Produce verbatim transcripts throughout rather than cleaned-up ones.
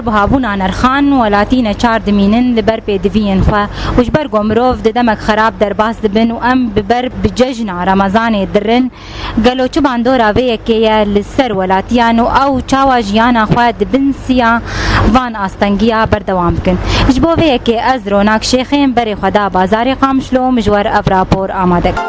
Buhabûna nerxan welatî neçar dimînin li ber pêdiviyên xwe û ji ber ku mirov di demek xerab derbas dibin û em bi ber bi cejna Remezanê dirin, gelo çi bandora vê yekê ye li ser welatiyan û ew çawa jiyana xwe di bin siya van astengiya berdewam bikin? Ji bo vê yekê ez Ronak Şêxê em berê xwe da bazarê Qamişlo, min ji we re ev rapor amade kir.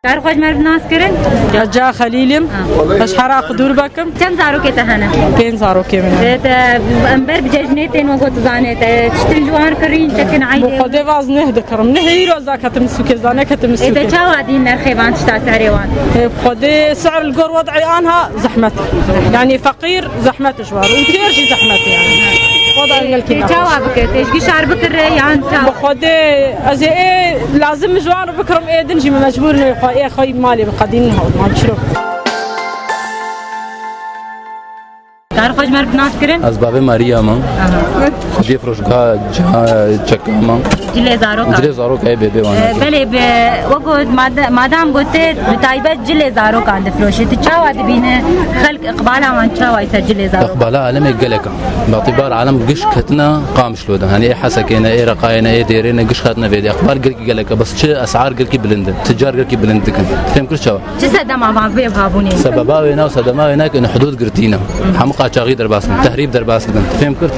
Kar xwe ji me re bi nas kirin? Hecca Xelîl im. Ha. Ez ji Hera Xudûr bekim. Çend zarokê te hene? Pênc zarokê min hene. E, te, em ber bi cejnê tên, wek tu zanê, te tiştin ji wan kirîn, çekin Bi eydê? Xwedê vaz neh dikirim. Neh îro za ketim sûkê, za neketim Ê, te sûkê. Çawa dîn nerxê van tişta serê wan? E, Xwedê ser li gor wed'ê anha zehmet. Yani feqîr zehmet ji wan. Û kêr jî zehmet yani. Weda gelkî Te nexweş. Çawa bike? Te ji gişar bikire yan çawa? Bi Xwedê ez ê, ê lazim ji wan re bikirim, ê din jî min mecbûr ne xwe, ê xwe malê bi qedîn ne, man çiro. Kar xwe ji me re bi nas kirin? Ez bavê Mariya me. Aha. Xwediyê firoşgeha ca-, çeka me. Cilê zaroka. Cilê zaroka ê bêbê wan. Ee, belê bi, wek got, mad-, madam gote, bi taybet cilê zarokan difiroşe. Tu çawa dibîne xelk iqbala wan çawa ser cilê zarokan? Iqbala alemê gelek e. Bi îtibar alem giş ketine Qamişlo de. Hani ê Hesekê ne, ê Reqayê ne, ê Dêrê ne, giş ketine vê de. Iqbal gelkî gelek e. Bes çi esar gelkî bilind in. Ticar gelkî bilind dikin. Fêm kir çawa? Çi sedema van vê buhabûnê? Sebeba wê ne, sedema wê ne ki hudud girtî ne. Hemû qaçaxî derbas bin, tehrîb derbas bin. Fêm kir?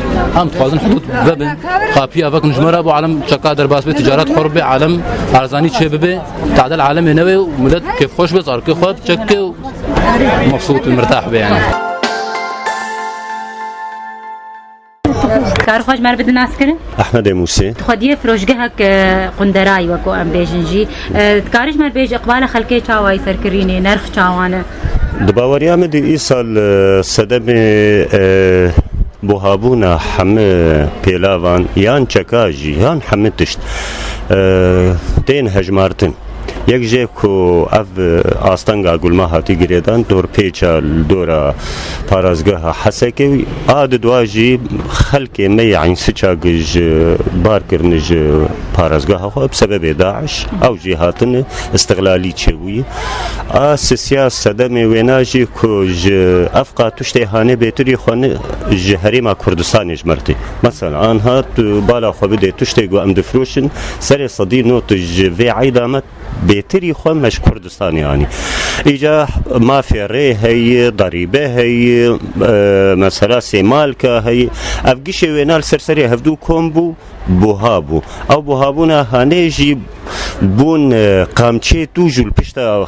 Em dixwazin hudud vebin. Qapiya vekin ji me re, bo alem çeka derbas be, ticaret xor be, alem erzanî çê bibe. Tadel alemê newê û millet kêfxweş be, zarokê xwe çeke û mefsût û mirtah be yani. Kar xwe ji me re bidin nas kirin? Ehmedê Mûsê. Tu xwediyê firoşgehek, e, qunderayî wek ku em bêjin jî. E, dikarî ji me re bêjî, iqbala xelkê çawa yî serkirînê, nerx çawa ne? Di baweriya min de îsal, e, sedemê, e, buhabûna hemî pêlavan yan çeka jî yan hemî tişt, e, tên hejmartin. Yek jê ku ev, e, astenga gulma hatî girêdan, dorpêça li dora parêzgeha Hesekê, a di dua jî xelkê me yê Eyn Siçak ji bar kirin ji parêzgeha xwe bi sebebê DAIŞ, ew jî hatin îstiqlalî çêbûyî. A sisiya sedemê wêna jî ku ji ev qa tiştê hanê bêtirî xwe ne ji Herêma Kurdistanê ji me re tê. Mesela, anha tu bala xwe bidê tiştê ku em difiroşin, serê sedî nod ji vê eyda me bêtirî xwe me ji Kurdistanê anî. Îca mafê rê heye, derîbe heye, e, mesela sêmalka heye. Ev gişê wêna li ser serê hevdû kom bû, buha bû. Ew buhabûna hanê jî bûn, e, qamçê tûj û li pişta,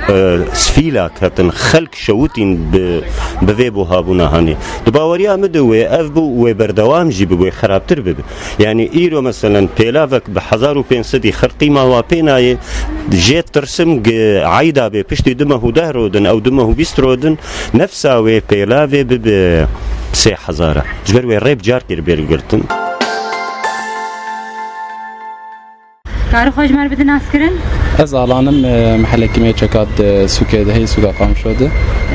e, sfîla ketin, xelk şewitîn bi, bi vê buhabûna hanê. Di baweriya min de wê ev bû, wê berdewam jî bibe, wê xerabtir bibe. Yani îro meselen pêlavek bi hezar û pênc sedî xirqîma wa pê nayê, jê tirsim gi eyda bê piştî du meh û deh rodin, ew du meh û bîst rodin, nefsa wê pêlavê bibe sê hezar e. Ji ber wê rê bi carkê bê girtin. Karî xwe ji me re bidin nas kirin? Ez Alan im, e, mihelekî me çeka di sûkê de heye, sûka Qamişlo de.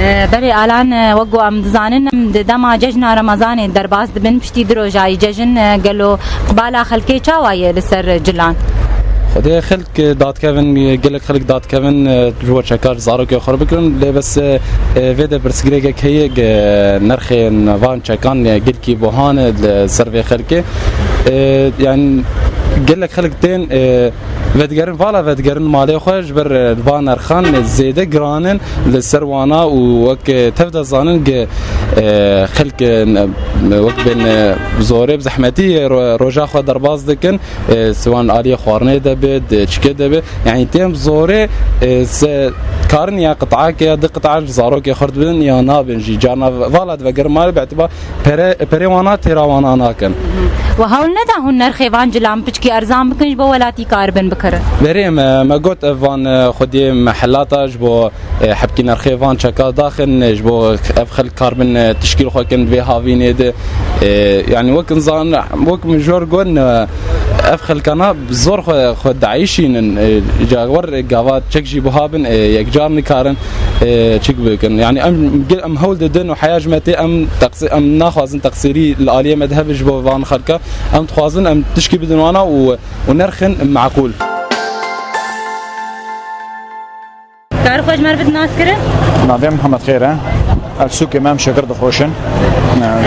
E, belê Alan, e, wek ku em dizanin, em di dema cejna Remezanê derbas dibin, piştî du roja yî cejin, e, gelo qibala xelkê çawa ye li ser cilan? Xwedê xelk, e, dadkevin, e, gelek xelk dadkevin, e, ji bo çeka ji zarokê xwe re bikirin. Lê bes, e, e, vê de pirsgirêkek heye, ge nerxên van çekan, e, gelkî buha ne li ser vê xelkê. E, yani gelek xelk tên, e, vedigerin, vala vedigerin malê xwe ji ber, e, van nerxan zêde giran in li ser wana û wek, e, tev de zanin ge, e, xelk, e, wek bên, e, zorê bi zehmetî ro-, roja xwe derbas dikin, e, siwan aliyê xwarinê de be, di çikê de be. Yani têm zorê, e, se karin ya qit'ake ya di qit'a ji zarokê xurt bin ya nabin jî. Carna vala divegerin malê bi îtibar Pere, perê wana têra wana nakin. We hewl neda hûn nerxê van cilan piçkî erzan bikin ji bo welatî karibin bikirin? Berê me, me got ev van, e, xwediyê mehellata ji bo, e, hebkî nerxê van çeka daxin, e, ji bo ev xelk karibin, e, tişkîl xwe kin vê havînê de. E, yani wek insan, wek min jor gon, e, ev xelkana zor xwe, xwe dieyşînin, e, ca wer gava çek jî buha bin, e, yekcar nikarin, e, çik bikin. Yani em, em hewl didin û heya ji me tê, em teqsî-, em naxwazin teqsîrî li aliyê me de hebe ji bo van xelka. Em dixwazin em tişkî bidin wana û, û nerxin meqûl. Karî xwe ji me re bidin nas kirin? Navê Mihemed Xêr e. Ev sûkê me em şekir dixweşin.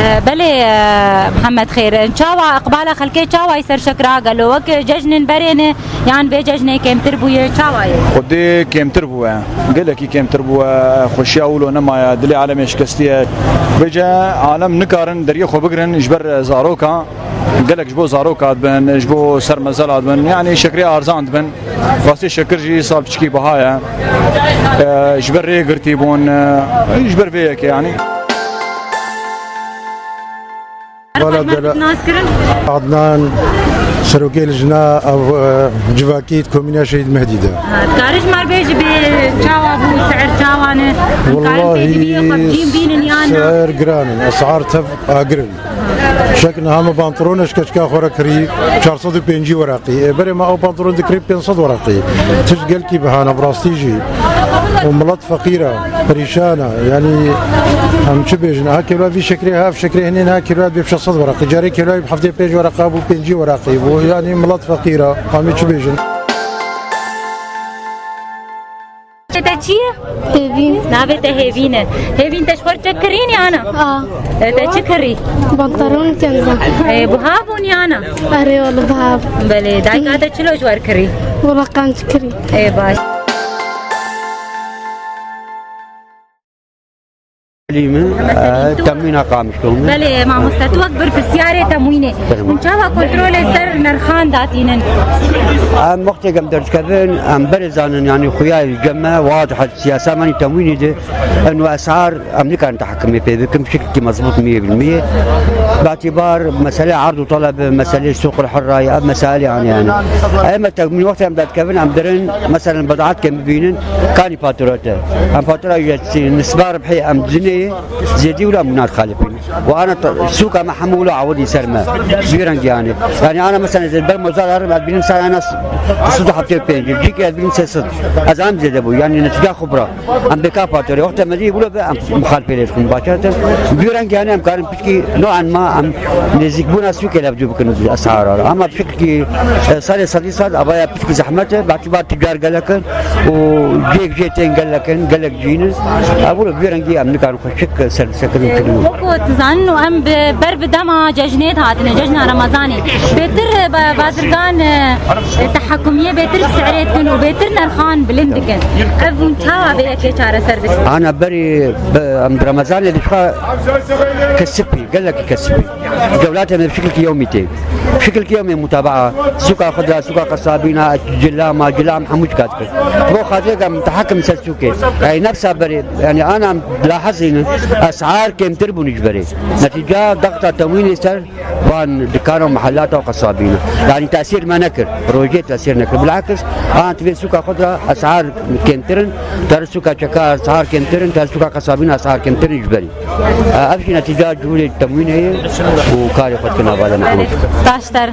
E, belê, e, Mihemed Xêr, çawa iqbala xelkê çawa yî ser şekira gelo? Wek cejnên berê ne yan vê cejnê kêmtir bûye? Çawa ye? Xwedê kêmtir bûye. Gelekî kêmtir bûye. Xweşiya wilo nemaye. Dilê alemê şikestiye. Vêce alem nikarin deriyê xwe bigirin ji ber zarokan. Gelek ji bo zaroka dibin, ji bo sermezela dibin. Yanî şekirê arzan dibin. Rastî şekir jî sal piçikî biha ye. E, ji ber rêgirtî bûn, e, ji ber vê yekê yanî. Vala Dela-, nas kirin? Adnan, serokê lijna ev, e, civakî di komîna Şehîd Mehdî de. Ha, dikarî ji me re bêjî bê çawa bû, sihir çawa ne? Em karin pêdiviyê xwe bi cîn bînin yan na? Sihir giran in, esar tev agir in. Şek niha me pantolon eşkeçka xwe re kirî çar sed û pêncî weraqî. Ê, berê me ew pantolon dikirî pênc sed weraqî. Tişt gelkî bihane, bi rastî jî. Û milet feqîr e, perîşan e. Yanî em çi bêjin? Ha kêla vî şekirê, ha ev şekirê hinên ha kêla bê şeş sed weraqî. Carê kêla bi heftê pênc wereqa bû, pêncî weraqî bû. Yanî milet feqîr e. Em ê çi bêjin? Te çi ye? Hêvîn. Navê te Hêvîn e. Hêvîn, te ji xwe çek kirîn ya na? A. E, te çi kirî? Pantalon kenza. E, buha bûn ya na? Erê, wele buha. Belê, dayika te çilo ji wer kirî? Wele qenc kirî. E, baş. Lî min, e, temwîna qamişlo min. Belê, mamoste, tu wek berpirsiyarê temwînê. Belê. Hûn çawa kontrolê ser nerxan datînin? Em wextê em derdikevin, em berê zanin, yanî xuya cem me, wadih e, siyasa me nî temwînê de, eno esar, em nikarin tehekimê pê bikin, bi şekilkî mezbût miyê bil miyê. Bi îtîbar meselê erd û taleb, meselê sûq ul hurra, ev meselê yanî, yanî. Em temwîn wextê em derdikevin, em dirin, meselen, bedaet ke em bibînin, kanî fatura te. Em fatura ücretsiz, nisba ribhê em dinê, zêdî wila em nat xalipîn. Û ana ta-, sûka me hemû wila awidî ser me. Vî rengî yanî. Yanî ana mesela ez ber mozar arim, ez bînim ser ana s-, sed û heftê û pênc, cîkê ez bînim sê sed. Ez am zêde bû, yanî netîca xwe bira. Em bêka faturê. Wexta me dî wilo be em muxalifê lê dikin. Başa te. Vî rengî yanî em karin piçkî no an ma em nêzîkbûna sûkê levdû bikin esara. Ama piçkî, e, serê sedî sed avaya piçkî zehmet e. Ba tîcar gelek in û cêk jê tên gelek in, gelek cîn in. Ev wilo vî rengî em nikarin xwe şik sersekirin kirin. Weko dizanin û em bi, ber bi dema cejnê dihatine, cejna Remezanê. Bêtir, e, ba-, bazirgan, e, e, tehekumiyê bêtir bi si'rê dikin û bêtir nerxan bilind dikin. Ev hûn çawa vê yekê çareser dikin? Ana berî bi, em bi Remezanê dişka kesipî, gelek kesipî. Dewlata me bi şekilkî yewmî tê. Bi şekilkî yewmê mutabaa. Sûka xudra, sûka qesabîna, cila ma, cila em hemû çikat kir. Bo xatirê em tehekim ser sûkê. Ey nefsa berê, yanî ana em lahezînin, esar kêmtir bûn ji berê. Netîca dexta temwînê ser van dikana û mehellata û qesabîna. Yanî tesîr me nekir. Rojê tesîr nekir. Bilakis, ana tivê sûka xudra esar kêmtir in, ter sûka çeka esar kêmtir in, ter sûka qesabîna esar kêmtir in ji berî. Ev jî netîca cûrê temwînê ye û karê xwe dikin Avale Mehmûd. Taşter.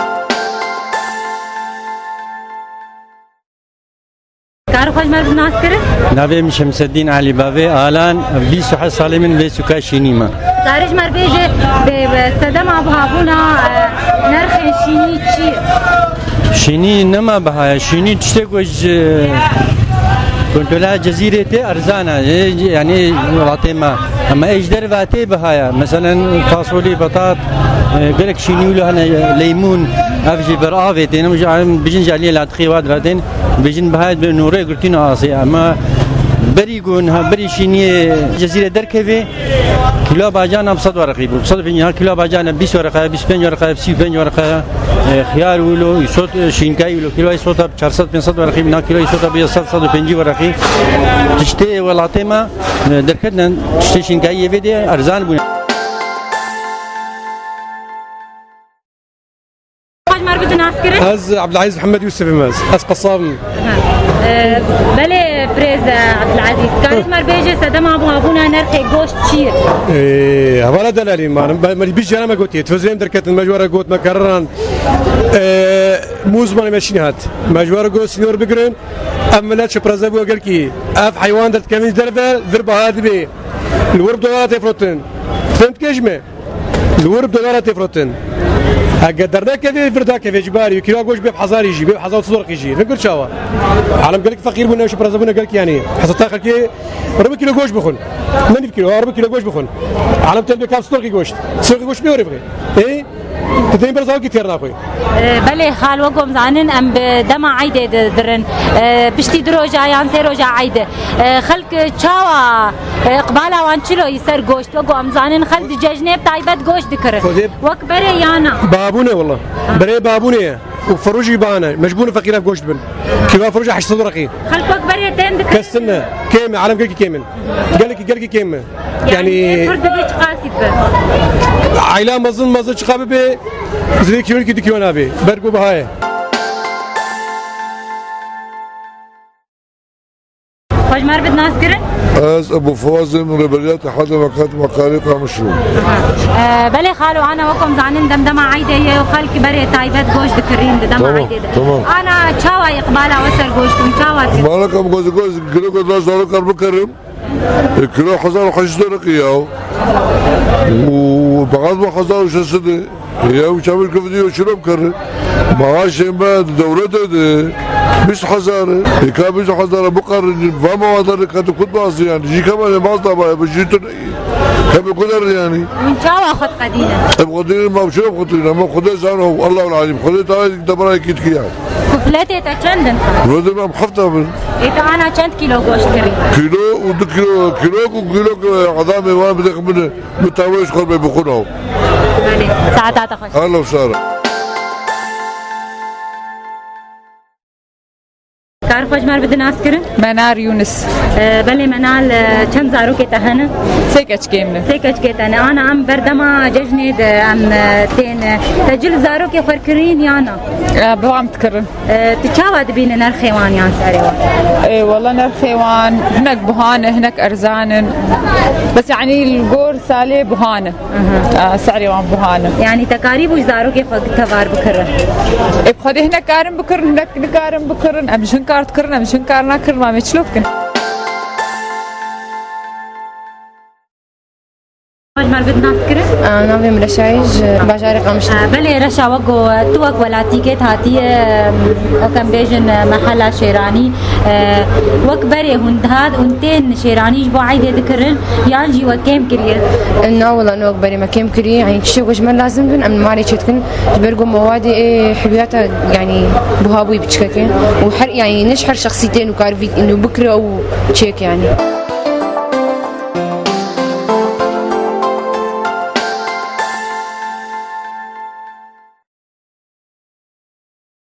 Kar xwe ji me re nas kirin? Navê min Şemseddîn Elî Bavê Alan, bîst û heft salê min vê sûka şînî me. Karê ji me re bêje, bi, bi sedema buhabûna, e, nerxên şînî çi ye? Şînî nema biha ye. Şînî tiştê ku ji kontrola Cezîrê tê erzan e. Ê, yanî welatê me. Ama ê ji derve tê biha ye. Meselen fasolî, betat, e, gelek şînî wilo hene, e, leymûn, ev jî ber avê tên. Em ji, em bijin ji aliyê latixê wa diratên. Bijin biha ye, bi nûrê girtîna asê. Ama berî ku niha, berî şîniyê Cezîrê derkevê, kîloya bacana bi sed werqî bû. Bi sed û pêncî, ha kîloya bacana bîst werqe, bîst û pênc werqe, sî û pênc werqe, e, xiyar wilo, îsot, e, şînkayî wilo, kîloya îsota bi çar sed pênc sed werqî bû, na kîloya îsota bûye sed, sed û pêncî werqî. Tiştê welatê me, e, derketine, tiştê şînkayî yê vê de erzan bûne. Xweş mer bitin naskirin. Ez Abdulaziz Muhammed Yusuf im ez. Ez qesab im. Ha. E, belê birêz, e, Abdulaziz. Karî ji mer bêje sedema buhabûna nerxê goşt çi ye? E, hevala delalî manim. Me, me bir jara me gotiye. Tozem derketin me ji wara got me kariran. E, mûz mane me şîn hat. Me ji wara got sînor bigirin. Ev milet şipraze bû gelkî. Ev heywan derdikevin ji derve vir baha dibe. Li wir dolara tê firotin. Fem dikê ji me? Li wir dolara tê firotin. Heke dernekevê vir dakevê ji barî kîloya goşt bê hezarî jî, bê hezar û sed dorqî jî. Fikir çawa? Alem gelek feqîr bûne, şu pereze bûne gelek yanî. Heseta xelkê ribin kîlo goşt bixwin. Ne nîv kîlo, ribin kîlo goşt bixwin. Alem tên bê kam sed dorqî goşt. Sed dorqî goşt bê were bixwe. Ê? Tu tên berza wekî têr naxwe. Ee, belê xal, wek em zanin em bi dema eydê di-, dirin. Ee, piştî du roja yan sê roja eydê. Ee, xelk çawa, ee, iqbala wan çilo yî ser goşt? Wek em zanin xelk di cejnê bi taybet goşt dikirin. Xwedê Wek berê yana. Babûne wela. Berê babûne ye. Û firûjî bahane. Mecbûr feqîra goşt bin. Kîloya firûjî heşt sed reqî. Xelk wek berê tên dikirin. Kes ne. Kêm e. Alem gelkî kêm in. Gelkî, gelkî kêm e. Yani, yani, pir dibe çiqasî dibe. Ayla mezin, mezin çiqa bibe, zirê kîlolîkî du kîlo nabe. Bergo biha ye. Xweş mer bid nas kirin? Ez Ebu Fawaz im, rêberiya Tehada Wekat Wekarê Qamişlo. Ee, belê xalo, ana wek em zanin demdema eydê ye û xelk berê taybet goşt dikirin di dema Tamam, eydê de. tamam. Ana çawa iqbala we ser goşt û çawa dikirin? Malaka em goşt, goşt, kilo goşt, zarokar bikerim. E, kilo hezar û heşt sed lira ya. Û fakat bu hezar û şeş sed. Ya û çavir kifdiyo şuram kir. Maaşê me di dewletê de bîst hezar. E, ka bîst hezar bu kadar va mawada kat kut bazı yani. Jî kama ne bazı da bu jî tun. Kebe kudar yani. Hûn çawa xwe diqedînin? Em xwedînin ma şuram xwedînin. Ama Xwedê zano. Allahul alim. Xwedê ta debara kit kiya. Kufletê te çend in? Xwedê me hefta bin. Ê, tu ana çend kîlo goşt kirî? Kîlo û du kîlo, kîlo û kîlo adamê wan bide xwe bine. Bi tawê ji xwe be bixwin ew. Belê, saeta te xweş. Ahla û sahla. Kar xweş mer bidin nas kirin? Menar Yunus. Ee, belê Menal, e, çend zarokê te hene? Sê keçikê min. Sê keçikê te ne. Ana em berdema cejnê de em, e, tên, e, te cil zarokê xwe kirîn ya na? Ee, bi wan dikirin. Ee, tu çawa dibîne nerxê wan yan serê wan? Ê, wela nerxê wan hinek buha ne, hinek erzan in. Bes, yanî, li gor salê buha ne. Aha. Aa, serê wan buha ne. Yanî, te karîbû ji zarokê xwe tevar bikirin? Ê, bi Xwedê hinek karin bikirin, hinek nikarin bikirin. Em ji hin kar dikirin, em ji hin kar nakirin, ma em ê çilo bikin? Xweş mer bidin nas kirin? Aa, navê min Reşa ye, ji bajarê Qamişlo. Aa, belê Reşa, wek ku tu wek welatîkê hatiye, wek em bêjin, mehela Şêranî, e, wek berê hûn dihat, hûn tên Şêranî ji bo eydê dikirin, yan jî we kêm kiriye? Na wela, ne wek berê me kêm kiriye, yanî tiştê ku ji me lazim bin, em li malê çêdikin, ji ber ku mewadê ê hibiyata, yanî buha bûyî biçikeke û her, yanî ne ji her şexsî tên û kar vî-, nû bikire û çêk, yanî.